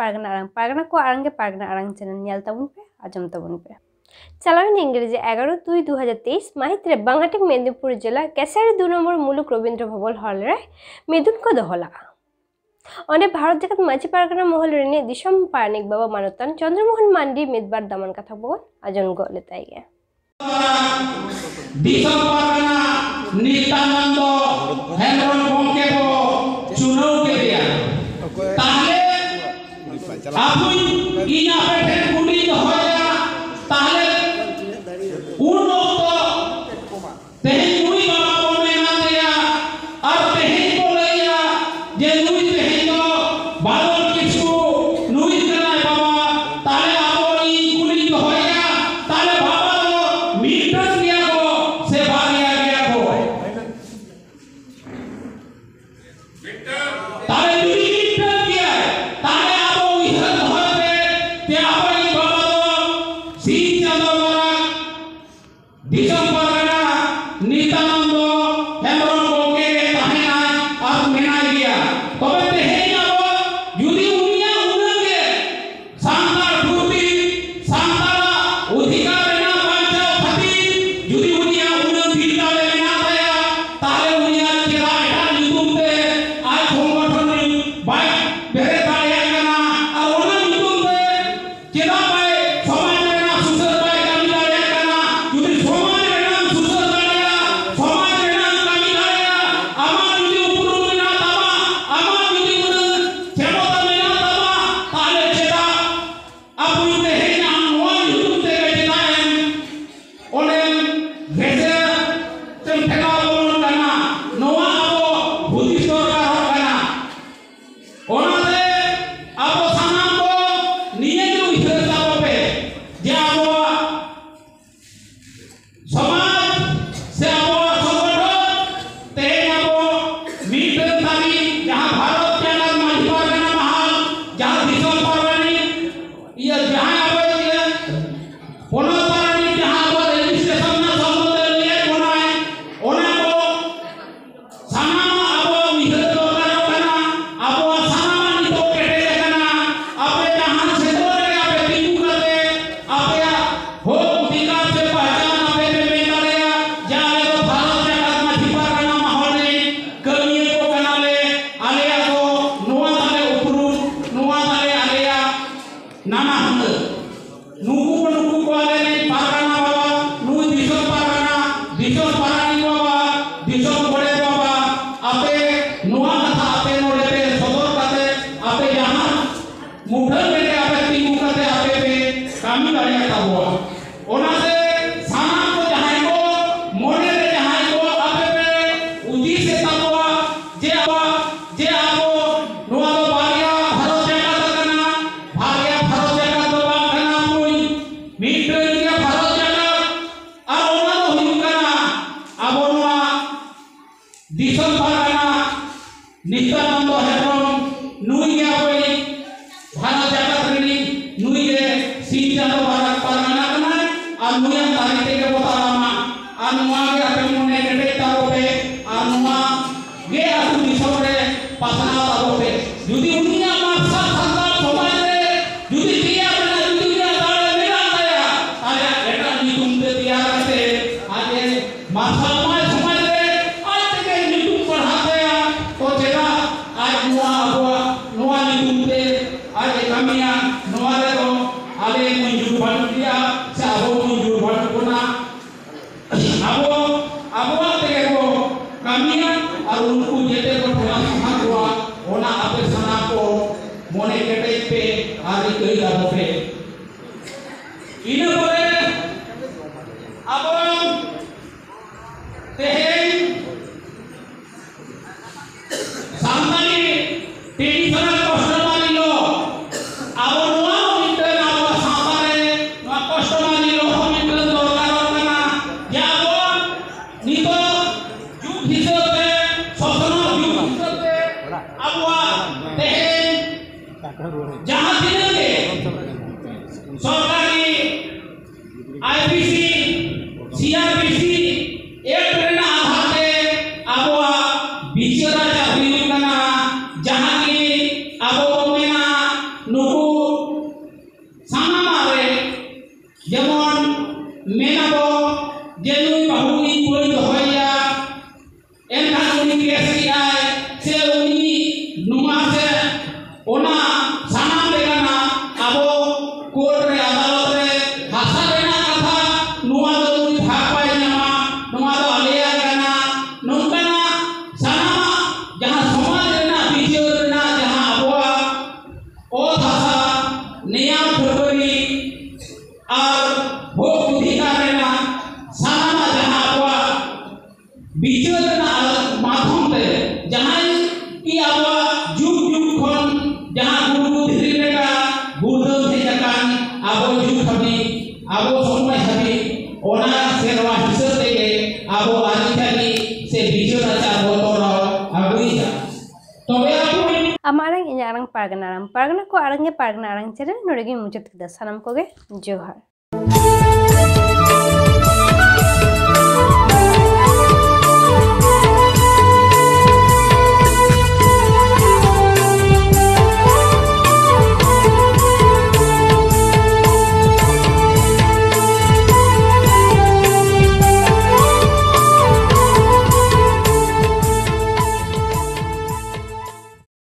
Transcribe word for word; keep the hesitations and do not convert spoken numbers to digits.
ᱯᱟᱨᱜᱟᱱᱟ ᱟᱲᱟᱝ, ᱯᱟᱨᱜᱟᱱᱟ ᱠᱚᱣᱟᱜ ᱟᱲᱟᱝ ᱜᱮ ᱯᱟᱨᱜᱟᱱᱟ ᱟᱲᱟᱝ ᱪᱮᱱᱮᱞ, ᱧᱮᱞ ᱛᱟᱵᱚᱱ ᱯᱮ, ᱟᱸᱡᱚᱢ ᱛᱟᱵᱚᱱ ᱯᱮ᱾ ᱪᱟᱞᱟᱣᱮᱱ ᱤᱝᱨᱮᱡᱤ ᱮᱜᱟᱨᱚ ᱫᱩᱭ ᱫᱩ ᱦᱟᱡᱟᱨ ᱛᱮᱭᱤᱥ ᱢᱟᱹᱦᱤᱛ ᱨᱮ ᱵᱟᱝᱟᱴᱤᱠ ᱢᱮᱫᱽᱱᱤᱯᱩᱨ ᱡᱮᱞᱟ ᱠᱮᱥᱟᱨᱤ ᱫᱩ ᱱᱚᱢᱵᱚᱨ ᱢᱩᱞᱩᱠ ᱨᱚᱵᱤᱱᱫᱨᱚ ᱵᱷᱚᱵᱚᱱ ᱦᱚᱞ ᱨᱮ ᱢᱤᱫᱩᱱ ᱠᱚ ᱫᱚᱦᱚ ᱞᱟᱜᱼᱟ᱾ ᱚᱸᱰᱮ ᱵᱷᱟᱨᱚᱛ ᱡᱟᱠᱟᱛ ᱢᱟᱹᱡᱷᱤ ᱯᱟᱨᱜᱟᱱᱟ ᱢᱚᱦᱚᱞ ᱨᱤᱱᱤᱡ ᱫᱤᱥᱚᱢ ᱯᱟᱨᱟᱱᱤᱠ ᱵᱟᱵᱟ ᱢᱟᱱᱚᱛᱟᱱ ᱪᱚᱱᱫᱨᱚ ᱢᱳᱦᱚᱱ ᱢᱟᱱᱰᱤ ᱢᱤᱫ ᱵᱟᱨ ᱫᱟᱢᱟᱱ ᱠᱟᱛᱷᱟ ᱵᱚᱱ ᱟᱸᱡᱚᱢ ᱜᱚᱫ ᱞᱮᱛᱟᱭ ᱜᱮ᱾ ᱫᱤᱥᱚᱢ ᱯᱟᱨᱜᱟᱱᱟ ᱱᱤᱛᱭᱟᱱᱚᱱᱫᱚ ᱦᱮᱢᱵᱨᱚᱢ ᱜᱚᱢᱠᱮ ᱵᱚ ᱪᱩᱱᱟᱹᱣ ᱠᱮᱫᱮᱭᱟ᱾ ᱛᱟᱦᱞᱮ ᱟᱵᱚᱧ, ᱤᱧ ᱟᱯᱮ ᱴᱷᱮᱱ ᱠᱩᱞᱤᱧ ᱫᱚᱦᱚᱭᱟ, ᱛᱟᱦᱞᱮ ᱩᱱ ᱚᱠᱛᱚ ᱛᱮᱦᱮᱧ ᱱᱩᱭ ᱵᱟᱵᱟ ᱵᱚᱱ ᱢᱮᱱᱟᱜ ᱞᱮᱭᱟ, ᱟᱨ ᱛᱮᱦᱮᱧ ᱵᱚᱱ ᱞᱟᱹᱭᱟ ᱡᱮ ᱱᱩᱭ ᱛᱮᱦᱮᱧ ᱫᱚ ᱵᱟᱫᱚᱞ ᱠᱤᱥᱠᱩ, ᱱᱩᱭ ᱠᱟᱱᱟᱭ ᱵᱟᱵᱟ᱾ ᱛᱟᱦᱞᱮ ᱟᱵᱚ ᱤᱧ ᱠᱩᱞᱤᱧ ᱫᱚᱦᱚᱭᱟ, ᱛᱟᱦᱞᱮ ᱵᱟᱵᱟ ᱫᱚ ᱢᱤᱫᱴᱟᱝ ᱜᱮᱭᱟ ᱠᱚ ᱥᱮ ᱵᱟᱨᱭᱟ ᱜᱮᱭᱟ ᱠᱚ? ᱛᱟᱦᱞᱮ ᱡᱩᱫᱤ ᱢᱤᱫᱴᱟᱝ ᱜᱮᱭᱟᱭ, ᱛᱟᱦᱞᱮ ᱟᱵᱚ ᱩᱭᱦᱟᱹᱨ ᱫᱚᱦᱚᱭ ᱯᱮ ᱡᱮ ᱟᱵᱚᱨᱮᱱ ᱵᱟᱵᱟ ᱫᱚ ᱥᱤᱧ ᱪᱟᱸᱫᱚ ᱢᱟᱨᱟᱝ ᱫᱤᱥᱚᱢ ᱯᱟᱨᱜᱟᱱᱟ ᱱᱤᱛᱭᱟᱱᱚᱱᱫᱚ ᱦᱮᱢᱵᱨᱚᱢ ᱜᱚᱢᱠᱮ ᱜᱮ ᱛᱟᱦᱮᱱᱟᱭ ᱟᱨ ᱢᱮᱱᱟᱭ ᱜᱮᱭᱟ᱾ ᱛᱚᱵᱮ ᱛᱮᱦᱮᱧ ᱟᱵᱚ ᱡᱩᱫᱤ ᱩᱱᱤᱭᱟᱜ ᱩᱱᱟᱹᱜ ᱜᱮ ᱥᱟᱱᱛᱟᱲ ᱫᱷᱩᱨᱛᱤ, ᱥᱟᱱᱛᱟᱲᱟᱜ ᱚᱫᱷᱤᱠᱟᱨ ᱨᱮᱱᱟᱜ ᱵᱟᱧᱪᱟᱣ ᱠᱷᱟᱹᱛᱤᱨ ᱡᱩᱫᱤ ᱩᱱᱤᱭᱟᱜ ᱩᱱᱟᱹᱜ ᱫᱤᱞ ᱫᱟᱲᱮ ᱢᱮᱱᱟᱜ ᱛᱟᱭᱟ, ᱛᱟᱦᱞᱮ ᱩᱱᱤᱭᱟᱜ ᱪᱮᱫᱟᱜ ᱮᱴᱟᱜ ᱧᱩᱛᱩᱢ ᱛᱮ ᱟᱡ ᱥᱚᱝᱜᱚᱴᱷᱚᱱ ᱵᱟᱭ ᱵᱮᱨᱮᱫ ᱫᱟᱲᱮᱭᱟᱜ ᱠᱟᱱᱟ? ᱟᱨ ᱚᱱᱟ ᱧᱩᱛᱩᱢ ᱛᱮ ᱪᱮᱫᱟᱜ ᱵᱟᱭ ᱥᱚᱢᱟᱡᱽ ᱨᱮᱱᱟᱜ ᱥᱩᱥᱟᱹᱨ ᱵᱟᱭ ᱠᱟᱹᱢᱤ ᱫᱟᱲᱮᱭᱟᱜ ᱠᱟᱱᱟ? ᱡᱩᱫᱤ ᱥᱚᱢᱟᱡᱽ ᱨᱮᱱᱟᱜ ᱟᱹᱨᱤ ᱛᱮᱜᱮ ᱵᱚ ᱛᱟᱲᱟᱢᱟ᱾ ᱟᱨ ᱱᱚᱣᱟ ᱜᱮ ᱟᱯᱮ ᱢᱚᱱᱮ ᱠᱮᱴᱮᱡ ᱛᱟᱵᱚ ᱯᱮ, ᱟᱨ ᱱᱚᱣᱟ ᱜᱮ ᱟᱹᱛᱩ ᱫᱤᱥᱚᱢ ᱨᱮ ᱯᱟᱥᱱᱟᱣ ᱛᱟᱵᱚ ᱯᱮ᱾ ᱡᱩᱫᱤ ᱩᱱᱤᱭᱟᱜ ᱢᱟᱨᱥᱟᱞ ᱥᱟᱱᱛᱟᱲ ᱥᱚᱢᱟᱡᱽ ᱨᱮ ᱡᱩᱫᱤ ᱛᱮᱭᱟᱨ ᱢᱮᱱᱟᱜᱼᱟ, ᱡᱩᱫᱤ ᱩᱱᱤᱭᱟᱜ ᱫᱟᱲᱮ ᱢᱮᱱᱟᱜ ᱛᱟᱭᱟ, ᱛᱟᱦᱞᱮ ᱮᱴᱟᱜ ᱧᱩᱛᱩᱢ ᱛᱮ ᱛᱮᱭᱟᱨ ᱠᱟᱛᱮ ᱟᱡ ᱮ ᱢᱟᱨᱥᱟᱞ ᱢᱟᱭ ᱥᱚᱢᱟᱡᱽ ᱨᱮ, ᱟᱡ ᱛᱮᱜᱮ ᱧᱩᱛᱩᱢ ᱵᱟᱲᱦᱟᱜ ᱛᱟᱭᱟ᱾ ᱛᱚ ᱪᱮᱫᱟᱜ ᱟᱡ ᱱᱚᱣᱟ ᱟᱵᱚᱣᱟᱜ ᱱᱚᱣᱟ ᱧᱩᱛᱩᱢ ᱛᱮ ᱟᱡ ᱮ ᱠᱟᱹᱢᱤᱭᱟ? ᱱᱚᱣᱟ ᱨᱮᱫᱚ ᱟᱞᱮ ᱢᱚᱧᱡᱩᱨ ᱵᱟᱹᱱᱩᱜ ᱞᱮᱭᱟ ᱥᱮ ᱟᱵᱚ ᱢᱚᱧᱡᱩᱨ ᱵᱟᱹᱱᱩᱜ ᱵᱚᱱᱟ᱾ ᱟᱵᱚ ᱟᱵᱚᱣᱟᱜ ᱛᱮᱜᱮ ᱵᱚ ᱠᱟᱹᱢᱤᱭᱟ ᱟᱨ ᱩᱱᱠᱩ ᱡᱮᱛᱮ ᱵᱚ ᱴᱷᱮᱱᱟ ᱥᱟᱦᱟ ᱠᱚᱣᱟ᱾ ᱚᱱᱟ ᱟᱯᱮ ᱥᱟᱱᱟᱢ ᱠᱚ ᱢᱚᱱᱮ ᱠᱮᱴᱮᱡ ᱯᱮ ᱟᱨ ᱨᱤᱠᱟᱹᱭ ᱛᱟᱵᱚ ᱯᱮ᱾ ᱤᱱᱟᱹ ᱯᱚᱨᱮ ᱟᱵᱚ ᱛᱮᱦᱮᱧ ᱥᱟᱱᱛᱟᱲᱤ traditional customary law, ᱟᱵᱚ ᱱᱚᱣᱟ ᱦᱚᱸ ᱢᱤᱫᱴᱟᱝ ᱟᱵᱚᱣᱟᱜ ᱥᱟᱶᱛᱟ ᱨᱮ ᱱᱚᱣᱟ customary law ᱦᱚᱸ ᱢᱤᱫᱴᱟᱝ ᱫᱚᱨᱠᱟᱨᱚᱜ ᱠᱟᱱᱟ᱾ ᱡᱮ ᱟᱵᱚ ᱱᱤᱛᱚᱜ ᱡᱩᱜᱽ ᱦᱤᱥᱟᱹᱵ ᱛᱮ, ᱥᱚᱥᱱᱚᱜ ᱡᱩᱜᱽ ᱦᱤᱥᱟᱹᱵ ᱛᱮ ᱟᱵᱚᱣᱟᱜ ᱛᱮᱦᱮᱧ ᱡᱟᱦᱟᱸ ᱛᱤᱱᱟᱹᱜ ᱜᱮ ᱥᱚᱨᱠᱟᱨᱤ IPC, CrPC Act ᱨᱮᱱᱟᱜ ᱟᱫᱷᱟᱨ ᱛᱮ ᱟᱵᱚᱣᱟᱜ ᱵᱤᱪᱟᱹᱨ ᱟᱪᱟᱨ ᱦᱩᱭᱩᱜ ᱠᱟᱱᱟ, ᱡᱟᱦᱟᱸ ᱜᱮ ᱟᱵᱚ ᱵᱚ ᱢᱮᱱᱟ ᱱᱩᱠᱩ ᱥᱟᱱᱟᱢᱟᱜ ᱨᱮ ᱡᱮᱢᱚᱱ ᱢᱮᱱᱟᱵᱚ ᱡᱮ ᱱᱩᱭ ᱵᱟᱹᱦᱩ ᱤᱧ ᱵᱟᱹᱧ ᱫᱚᱦᱚᱭᱮᱭᱟ, ᱮᱱᱠᱷᱟᱱ ᱩᱱᱤ case ᱮᱫᱟᱭ ᱥᱮ ᱩᱱᱤ ᱱᱚᱣᱟ ᱥᱮ ᱚᱱᱟ ᱥᱟᱱᱟᱢ ᱞᱮᱠᱟᱱᱟᱜ ᱟᱵᱚ court ᱨᱮ, ᱟᱫᱟᱞᱚᱛ ᱨᱮ ᱦᱟᱥᱟ ᱨᱮᱱᱟᱜ ᱠᱟᱛᱷᱟ, ᱱᱚᱣᱟ ᱫᱚ ᱩᱱᱤ ᱵᱷᱟᱜᱽ ᱵᱟᱭ ᱧᱟᱢᱟ, ᱱᱚᱣᱟ ᱫᱚ ᱟᱞᱮᱭᱟᱜ ᱠᱟᱱᱟ, ᱱᱚᱝᱠᱟᱱᱟᱜ ᱥᱟᱱᱟᱢᱟᱜ ᱡᱟᱦᱟᱸ ᱥᱚᱢᱟᱡᱽ ᱨᱮᱱᱟᱜ ᱵᱤᱪᱟᱹᱨ ᱨᱮᱱᱟᱜ ᱡᱟᱦᱟᱸ ᱟᱵᱚᱣᱟᱜ ᱚᱛ ᱦᱟᱥᱟ ᱱᱮᱭᱟᱢ ᱠᱷᱟᱹᱯᱟᱹᱨᱤ ᱟᱨ ᱵᱷᱳᱜᱽ ᱚᱫᱷᱤᱠᱟᱨ ᱨᱮᱱᱟᱜ ᱥᱟᱱᱟᱢᱟᱜ ᱡᱟᱦᱟᱸ ᱟᱵᱚᱣᱟᱜ ᱵᱤᱪᱟᱹᱨ ᱨᱮᱱᱟᱜ ᱢᱟᱫᱷᱚᱢ ᱛᱮ ᱡᱟᱦᱟᱸᱭ ᱠᱤ ᱟᱵᱚᱣᱟᱜ ᱡᱩᱜᱽ ᱡᱩᱜᱽ ᱠᱷᱚᱱ ᱡᱟᱦᱟᱸ ᱜᱩᱨᱩ ᱫᱷᱤᱨᱤ ᱞᱮᱠᱟ ᱜᱩᱨᱫᱟᱹᱢ ᱦᱮᱡ ᱟᱠᱟᱱ ᱟᱵᱚ ᱡᱩᱜᱽ ᱦᱟᱹᱵᱤᱡ, ᱟᱵᱚ ᱥᱚᱢᱚᱭ ᱦᱟᱹᱵᱤᱡ, ᱚᱱᱟ ᱥᱮᱨᱣᱟ ᱦᱤᱥᱟᱹᱵ ᱛᱮᱜᱮ ᱟᱵᱚ ᱟᱹᱨᱤᱪᱟᱹᱞᱤ ᱥᱮ ᱵᱤᱪᱟᱹᱨ ᱟᱪᱟᱨ ᱵᱚ ᱛᱚᱨᱟᱣ ᱟᱹᱜᱩᱭᱮᱫᱟ᱾ ᱛᱚᱵᱮ ᱟᱵᱚ ᱟᱢᱟᱜ ᱟᱲᱟᱝ, ᱤᱧᱟᱹᱜ ᱟᱲᱟᱝ, ᱯᱟᱨᱜᱟᱱᱟ ᱟᱲᱟᱝ᱾ ᱯᱟᱨᱜᱟᱱᱟ ᱠᱚ ᱟᱲᱟᱝ ᱜᱮ ᱯᱟᱨᱜᱟᱱᱟ ᱟᱲᱟᱝ channel ᱱᱚᱰᱮ ᱜᱤᱧ ᱢᱩᱪᱟᱹᱫ ᱠᱮᱫᱟ᱾ ᱥᱟᱱᱟᱢ ᱠᱚᱜᱮ ᱡᱚᱦᱟᱨ᱾